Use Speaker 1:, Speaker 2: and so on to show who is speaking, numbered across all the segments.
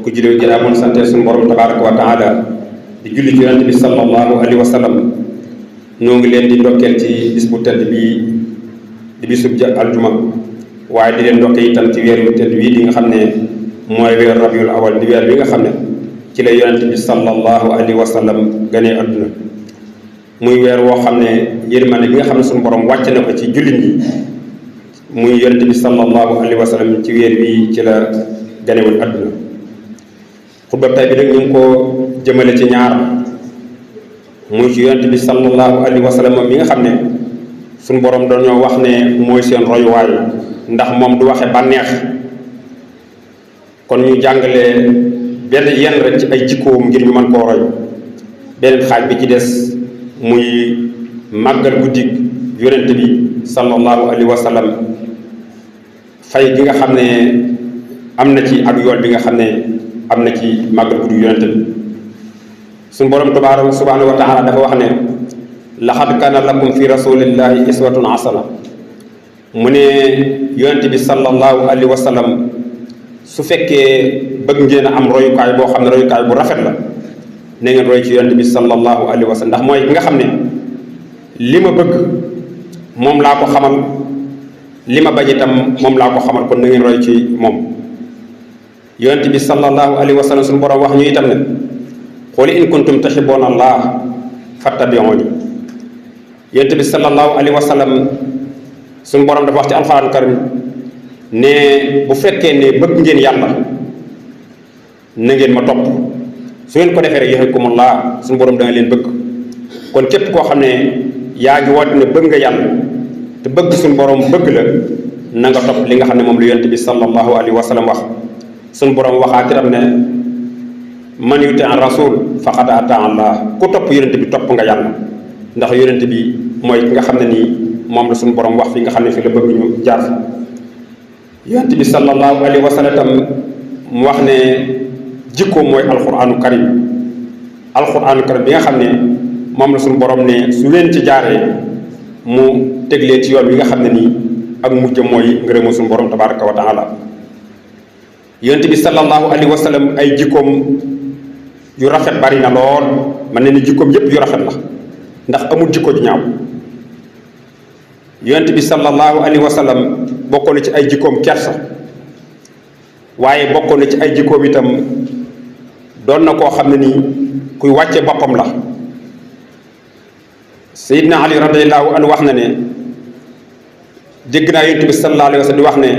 Speaker 1: bokk jullit gi amoon sante suñu borom tabaraka wa taala di julli ci yonent bi sallallahu alayhi wa sallam ñoo ngi leen di ndokkeel ci bis bu tedd bii di bisub aljuma waaye di leen ndokkee itam ci weer yu tedd bii di nga xam ne mooy weer rabiul awal di weer bi nga xam ne ci la yonent bi sallallahu alayhi wa sallam ganee adduna muy weer woo xam ne yërmande bi nga xam ne suñu borom wàcc na ko ci jullit ñi muy yonent bi sallallahu alayhi wa sallam ci weer wi ci la ganewoon adduna xutba tay bi nag ñu ngi ko jëmale ci ñaar muy ci yonent bi sallallahu alayhi wa sallam mi nga xam ne suñu borom dañoo wax ne mooy seen royuwaay ndax moom du waxe bànneex kon ñu jàngale benn yenn rek ci ay jikkoom ngir ñu mën koo roy beneen xaaj bi ci des muy màggal guddig yonent bi sallallahu alayhi wa sallam fay gi nga xam ne am na ci ak yool bi nga xam ne am na ci màggal guddig yonent bi suñu borom tabaaraka subhaanahu wa taala dafa wax ne laqad kaana lakum fi rasulillahi iswatun hasana mu ne yonent bi sallallahu alayhi wa sallam su fekkee bëgg ngeen a am royukaay boo xam ne royukaay bu rafet la na ngeen roy ci yonent bi sallallahu alayhi wa sallam ndax mooy ki nga xam ne li ma bëgg moom laa ko xamal li ma bañ itam moom laa ko xamal kon na ngeen roy ci moom yonent bi sallallahu alayhi wa sallam suñu borom wax ñu itam ne qul in kuntum tuhibbuuna allah fattabi'uuni yonent bi sallallahu alayhi wa sallam suñu borom dafa wax ci alxuraan karim ne bu fekkee ne bëgg ngeen yàlla na ngeen ma topp su ngeen ko defee rek yuhibbukumullah suñu borom da nga leen bëgg kon képp koo xam ne yaa ngi woote ne bëgg nga yàlla te bëgg suñu borom bëgg la na nga topp li nga xam ne moom la yonent bi sallallahu alayhi wa sallam wax suñu borom waxaat itam ne man yuti an rasul faqad ata allah ku topp yonent bi topp nga yàlla ndax yonent bi mooy ki nga xam ne nii moom la suñu borom wax fi nga xam ne fi la bëgg ñu jaar yonent bi sallallahu alayhi wa sallam tam mu wax ne jikko mooy alquranu karim bi nga xam ne moom la suñu borom ne su leen ci jaaree mu teg leen ci yoon wi nga xam ne nii ak mujj mooy ngërëmu suñu borom tabaraka wa taala yonent bi sallallahu alayhi wa sallam ay jikkoom yu rafet bari na lool man ne ni jikkoom yépp yu rafet la ndax amul jikko ju ñaaw yonent bi sallallahu alayhi wa sallam bokkoon na ci ay jikkoom kersa waaye bokkoon na ci ay jikkoom itam doon na koo xam ne nii kuy wàcce boppam la Seydina Ali radiyallahu anhu wax na ne dégg naa yonent bi sallallahu alayhi wa sallam di wax ne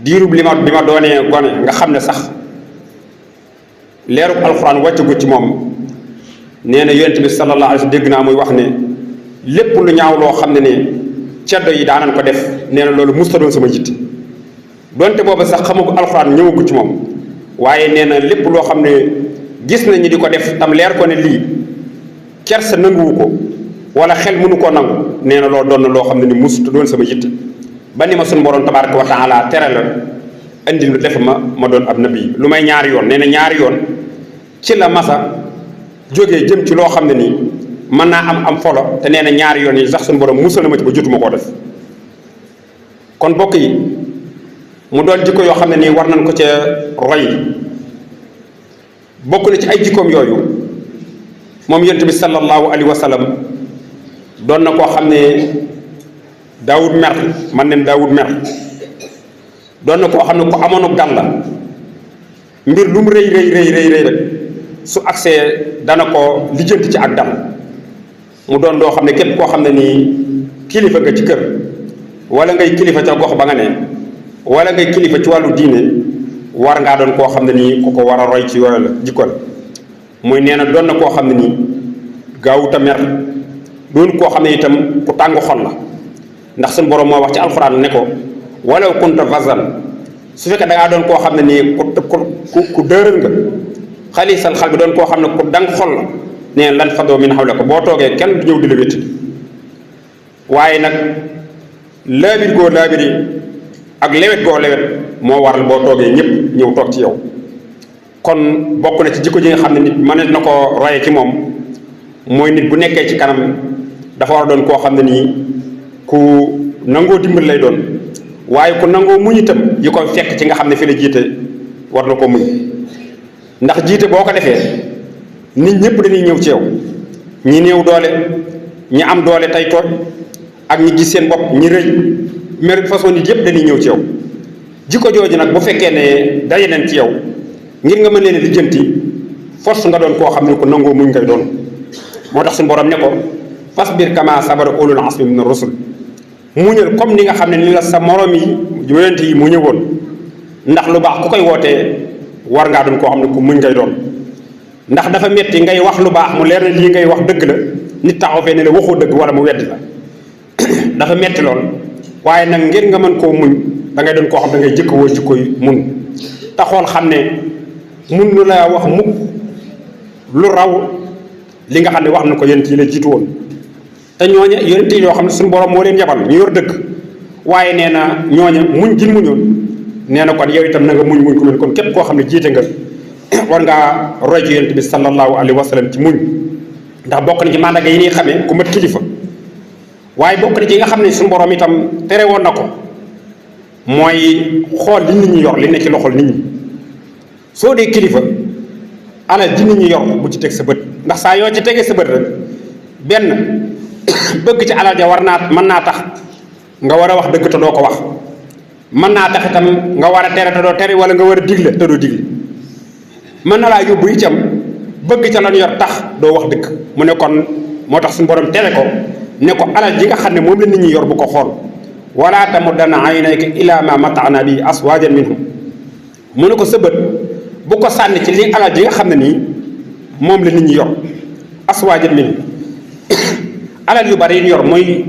Speaker 1: diirub bi ma doonee gone nga xam ne sax leerub alxuraan wàccagu ci moom nee na yonent bi sallallahu alayhi wa sallam dégg naa muy wax ne lépp lu ñaaw loo xam ne ne ceddo yi daanan ko def nee na loolu musta doon sama jitte donte booba sax xamagu alxuraan ñëwagu ci moom waaye nee na lépp loo xam ne gis nañu di ko def tam leer ko ne lii kersa nanguwu ko wala xel mënu koo nangu nee na loolu doon na loo xam ne ni musta doon sama jitte ba ni ma suñu borom tabaraka wa taala tere la indi lu def ma doon ab nabi lu may ñaari yoon nee na ñaari yoon ci la masa jógee jëm ci loo xam ne nii mën naa am folo te nee na ñaari yoon yi sax suñu borom musal na ma ci ba jotuma koo def kon bokk yi mu doon jikko yoo xam ne nii war nañ ko ca roy bokk na ci ay jikkoom yooyu moom yonent bi sallallahu alayhi wa sallam doon na koo xam ne daawut mer man nen daawut mer doon na koo xam ne ko amoonu dal la mbir lu mu rëy rek su agsee dana ko lijjanti ci ak dal mu doon doo xam ne képp koo xam ne nii kilifa nga ci kër wala ngay kilifa ca gox ba nga ne wala ngay kilifa ci wàllu diine war ngaa doon koo xam ne nii ku ko war a roy ci yooyu la jikko la muy nee na doon na koo xam ne nii gaawuta mer doon koo xam ne itam ku tàng xol la ndax suñu borom moo wax ci alxuraan ne ko walaw kunta fazzan su fekkee da ngaa doon koo xam ne nii ku dëral nga xalisal xal bi doon koo xam ne ku dang xol la nee lan fadoo min hawlaka boo toogee kenn du ñëw di la wétti waaye nag laabir goo laabiri ak lewet goo lewet moo waral boo toogee ñëpp ñëw toog ci yow kon bokk na ci jikko ji nga xam ne nit mën na ko roye ci moom mooy nit bu nekkee ci kanam dafa war a doon koo xam ne nii ku nangoo dimbal lay doon waaye ku nangoo muñ itam yi koy fekk ci nga xam ne fi la jiite war na ko muñ ndax jiite boo ko defee nit ñëpp dañuy ñëw ci yow ñi néew doole ñi am doole tey tooñ ak ñi gis seen bopp ñi rëy mer façon nit yëpp dañuy ñëw ci yow jikko jooju nag bu fekkee ne daje nañ ci yow ngir nga mën leen lijjanti force nga doon koo xam ne ko nangoo muñ ngay doon moo tax suñu borom ne ko fasbir kama sabara ulul azmi min rusul muñal comme ni nga xam ne ni la sa morom yi yonent yi mu ñëwoon ndax lu baax ku koy wootee war ngaa doon koo xam ne ku muñ ngay doon ndax dafa metti ngay wax lu baax mu leer na lii ngay wax dëgg la nit taxaw fee ne la waxoo dëgg wala mu weddi la dafa metti lool waaye nag ngir nga mën koo muñ da ngay doon koo xam da ngay jëkkawoo ci koy mun te xool xam ne mun nu la wax mukk lu raw li nga xam ne wax na ko yonent yi la jiitu woon te ñooña yonent yi yoo xam ne suñu borom moo leen yabal ñu yor dëgg waaye nee na ñooña muñ gi muñoon nee na kon yow itam na nga muñ ko mel kon képp koo xam ne jiite nga war ngaa roy ci yonent bi sallallahu alayhi wa sallam ci muñ ndax bokk na ci màndarga yi ñuy xamee ku mat kilifa waaye bokk na ci nga xam ne suñu borom itam tere woon na ko mooy xool li nit ñi yor li ne ci loxol nit ñi soo dee kilifa alal ji nit ñi yor bu ci teg sa bët ndax saa yoo ci tegee sa bët rek benn bëgg ci alal ja war naa mën naa tax nga war a wax dëgg te doo ko wax mën naa tax itam nga war a tere te doo tere wala nga war a digle te doo digle mën na laa yóbbu itam bëgg ca lan yor tax doo wax dëgg mu ne kon moo tax suñu borom tere ko ne ko alal ji nga xam ne moom la nit ñi yor bu ko xool wala tamuddanna aynayka ila ma mata'na bi aswaajan minhum mu ne ko sa bët bu ko sànni ci li alal ji nga xam ne nii moom la nit ñi yor aswaajan minhum alal yu bari yu yor mooy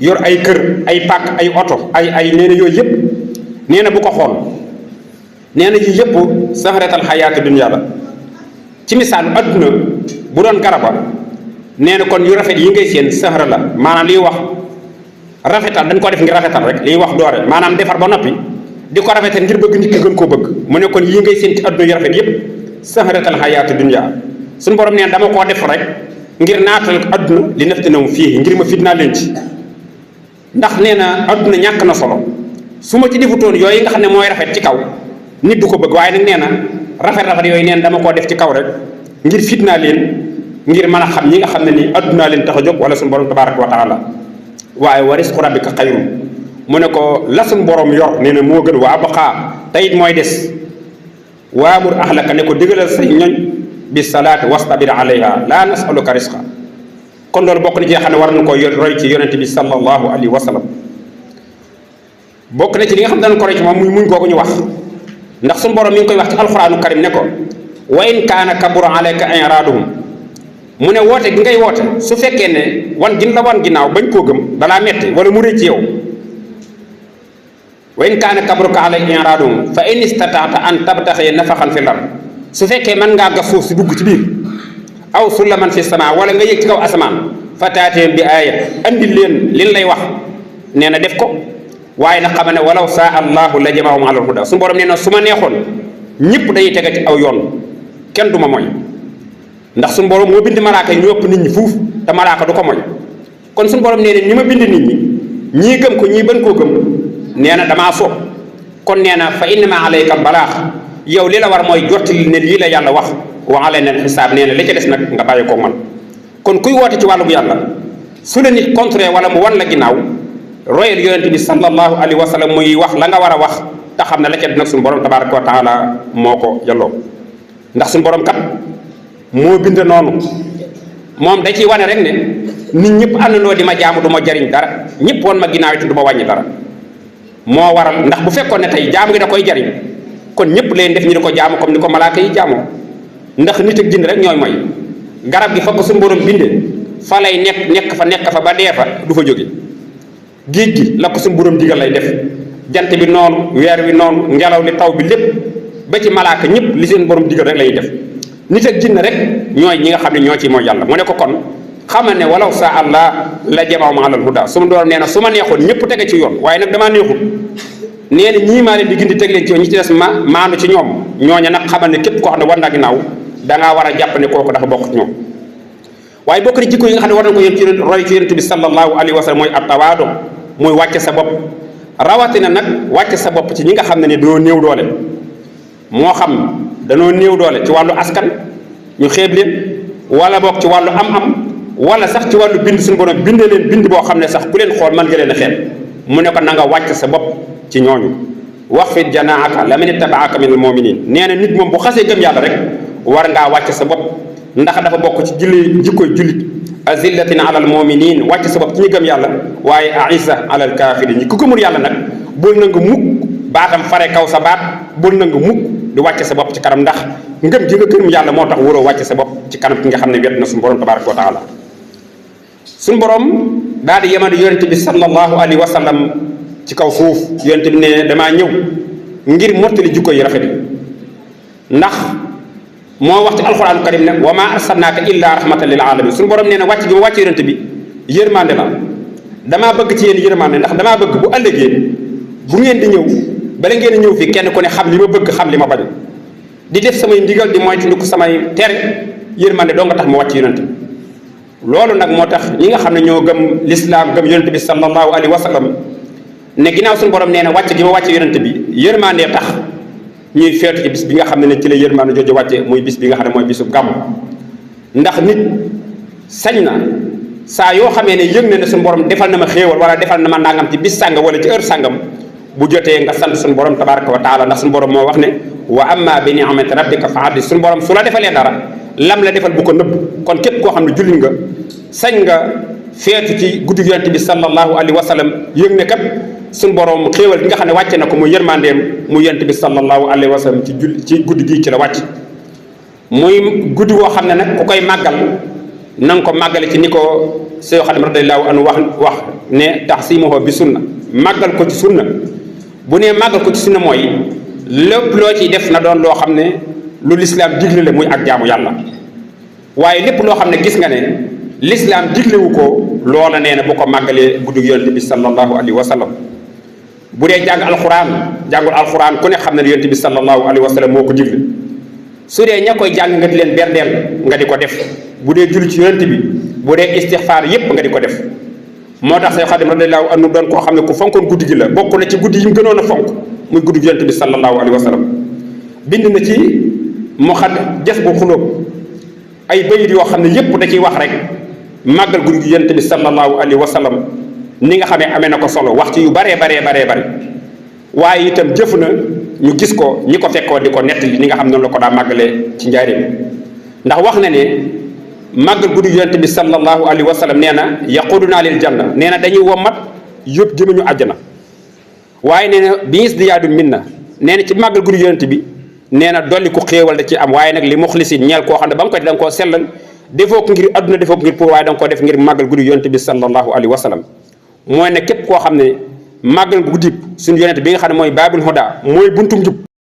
Speaker 1: yor ay kër ay pàkk ay oto ay nee na yooyu yëpp nee na bu ko xool nee na yi yëpp sahratal xayaati dunya la ci misaalu adduna bu doon garaba nee na kon yu rafet yi ngay seen sahra la maanaam liy wax rafetal dañ ko def ngir rafetal rek liy wax doore maanaam defar ba noppi di ko rafetal ngir bëgg nit ki gën koo bëgg mu ne kon yi ngay seen ci adduna yu rafet yëpp sahratal xayaati dunya suñu borom nee na dama koo def rek ngir naatal adduna li naftinahum fii ngir ma fitnaa leen ci ndax nee na adduna ñàkk na solo su ma ci defutoon yooyu nga xam ne mooy rafet ci kaw nit du ko bëgg waaye nag nee na rafet yooyu neen dama koo def ci kaw rek ngir fitnaa leen ngir mën a xam ñi nga xam ne nii addunaa leen tax a jóg wala suñu borom tabaraka wa taala waaye wa risqu rabbika xayrun mu ne ko la suñu borom yor nee na moo gën waa abqaa te it mooy des waamur ahlaka ne ko digalal say ñoñ bi salaati wastabir alayha laa nasaluka risqa kon loolu bokk na ci nga xam ne war nañu ko roy ci yonente bi sallallahu alayhi wa sallam bokk na ci li nga xam ne dañ ko roy ci moom muy muñ googu ñu wax ndax suñu borom mi ngi koy wax ci alquranu karim ne ko wa in kaana kabura alayka i'raaduhum mu ne woote gi ngay woote su fekkee ne wan gin la wan ginnaaw bañ koo gëm dalaa metti wala mu rëy ci yow wa in kaana kabruka alayka i'raaduhum fa in istataata an tabtaxi nafaxan fi lar su fekkee mën ngaa gas suuf si dugg ci biir aw sulaman fi sama wala nga yëg ci kaw asamaan fa taateen bi aaya andi leen liñ lay wax nee na def ko waaye nag xam ne walaw saa allahu la jamaahum alal huda su borom nee na su ma neexoon ñëpp day tege ci aw yoon kenn du ma mooy ndax suñu borom moo bind malaaka yi ñu ëpp nit ñi fuuf te malaaka du ko mooy kon suñu borom nee na ni ma bind nit ñi ñii gëm ko ñii bañ koo gëm nee na damaa soob kon nee na fa innama alayka balaax yow li la war mooy jottali ne lii la yàlla wax wa alayna xisaab nee na li ca des nag nga bàyyi ko man kon kuy woote ci wàllu bu yàlla su la nit contre wala mu wan la ginnaaw royal yonent bi sallallahu alayhi wa sallam muy wax la nga war a wax te xam ne la ca des nag suñu borom tabaraka wa taala moo ko yelloo ndax suñu borom kat moo bind noonu moom da ciy wane rek ne nit ñëpp àndandoo di ma jaamu du ma jariñ dara ñëpp woon ma ginnaaw it du ma wàññi dara moo waral ndax bu fekkoon ne tey jaamu gi da koy jariñ kon ñëpp leen def ñu di ko jaamu comme ni ko malaaka yi jaamoo ndax nit ak jinn rek ñooy mooy garab gi fa ko suñu borom bindee fa lay nekk fa ba dee fa du fa jóge géej gi la ko suñu borom digal lay def jant bi noonu weer wi noonu ngelaw li taw bi lépp ba ci malaaka ñëpp li seen borom digal rek lay def nit ak jinn rek ñooy ñi nga xam ne ñoo ci mooy yàlla mu ne ko kon xamal ne walaw sa allah la jamaahum alal huda su ma doon nee na su ma neexoon ñëpp tege ci yoon waaye nag damaa neexul nee na ñii maa leen di gindi teg leen ci yoon ñi ci des maanu ci ñoom ñooña nag xamal ne képp koo xam ne war na ginnaaw dangaa war a jàpp ne kooku dafa bokk ci ñoom waaye bokk na jikko yi nga xam ne war na ko yéen ci roy ci yonent bi sallallahu alayhi wa sallam mooy at-tawaadu mooy wàcce sa bopp rawatina nag wàcce sa bopp ci ñi nga xam ne ni doo néew doole moo xam danoo néew doole ci wàllu askan ñu xeeb leen wala boog ci wàllu am-am wala sax ci wàllu bind suñu borom binde leen bind boo xam ne sax ku leen xool mën nga leen a xeeb mu ne ko na nga wàcc sa bopp ci ñooñu wax fit janaaka la man ittabaaka minal mu'minin nee na nit moom bu xasee gëm yàlla rek war ngaa wàcc sa bopp ndax dafa bokk ci jikkoy jullit azillatin alal mu'minin wàcc sa bopp ci ñi gëm yàlla waaye aizza alal kafirin ñi ku gëmul yàlla nag bul nangu mukk baatam fare kaw sa baat bul nangu mukk di wàcc sa bopp ci kanam ndax ngëm gi nga gëm yàlla moo tax waroo wàcc sa bopp ci kanam ki nga xam ne wet na suñu borom tabaraka wa taala suñu borom daal di yemale yonente bi sallallahu alayhi wa sallam ci kaw suuf yonente bi ne damaa ñëw ngir mottali jikko yi rafet ndax moo wax ci alxuraanu karim ne wa ma arsalnaaka illa rahmatan lil alamin suñu borom nee na wàcc gi ma wàcc yonente bi yërmande la damaa bëgg ci yéen yërmande ndax damaa bëgg bu ëllëgee bu ngeen di ñëw bala ngeen di ñëw fii kenn ku ne xam li ma bëgg xam li ma bañ di def samay ndigal di moytu ko samay tere yërmande doo nga tax ma wàcc yonente bi loolu nag moo tax ñi nga xam ne ñoo gëm lislaam gëm yonente bi sallallahu alayhi wa sallam ne ginnaaw suñu borom nee na wàcc gi ma wàcc yonente bi yërmande tax ñuy feetu ci bis bi nga xam ne ci la yërmande jooju wàcce muy bis bi nga xam ne mooy bisu gàmm ndax nit sañ na saa yoo xamee ne yëg na ne suñu borom defal na ma xéewal wala defal na ma nangam ci bis sàngam wala ci heure sàngam bu jotee nga sant suñu borom tabaraka wa taala ndax suñu borom moo wax ne wa amma bi ni'mati rabbika fa haddith suñu borom su la defalee dara lam la defal bu ko nëbb kon képp koo xam ne jullit nga sañ nga feetu ci guddi yonent bi sallallahu alayhi wa sallam yëg ne kat suñu borom xéewal gi nga xam ne wàcce na ko muy yërmandeem mu yonent bi sallallahu alayhi wa sallam ci guddi gii ci la wàcc muy guddi woo xam ne nag ku koy màggal na nga ko màggale ci ni ko Seex Xaadim radiyallahu anhu wax ne taxsimuhu bi sunna màggal ko ci sunna bu nee màggal ko ci sunna mooy lépp loo ciy def na doon loo xam ne lu lislaam digle la muy ak jaamu yàlla waaye lépp loo xam ne gis nga ne lislaam diglewu ko loola nee na bu ko màggalee guddi yonent bi sallallahu alayhi wa sallam bu dee jàng jàngul alxuraan ku ne xam ne yonent bi sallallahu alayhi wa sallam moo ko digle su dee ña koy jàng nga di leen berdeel nga di ko def bu dee julli ci yonent bi bu dee istixfaar yépp nga di ko def moo tax say Xaadim radiyallahu anhu doon koo xam ne ku fonkoon guddi gi la bokk na ci guddi yi mu gënoon a fonk muy guddi yonent bi sallallahu alayhi wa sallam bind na ci mu xad jas bu xulóob ay bayit yoo xam ne yépp da ciy wax rek màggal guddi gi yonent bi sallallahu alayhi wa sallam ni nga xamee amee na ko solo wax ci yu baree bare waaye itam jëf na ñu gis ko ñi ko fekkoo di ko nettali ni nga xam noonu la ko daa màggalee ci njaareem ndax wax na ne màggal guddi yonent bi sallallahu alayhi wa sallam nee na yaquduna lil janna nee na dañuy wommat yóbbu jëmeñu àjjana waaye nee na bi isdiyaadu minna nee na ci màggal guddi yonent bi nee na dolli ku xéewal da ci am waaye nag li muxlisin ñeel koo xam ne ba nga koy da nga koo sellal defoo ko ngir adduna defoo ko ngir pour waaye da nga koo def ngir màggal guddi yonent bi sallallahu alayhi wa sallam mooy ne képp koo xam ne màggal guddi suñu yonent bi nga xam ne mooy baabul huda mooy buntum njub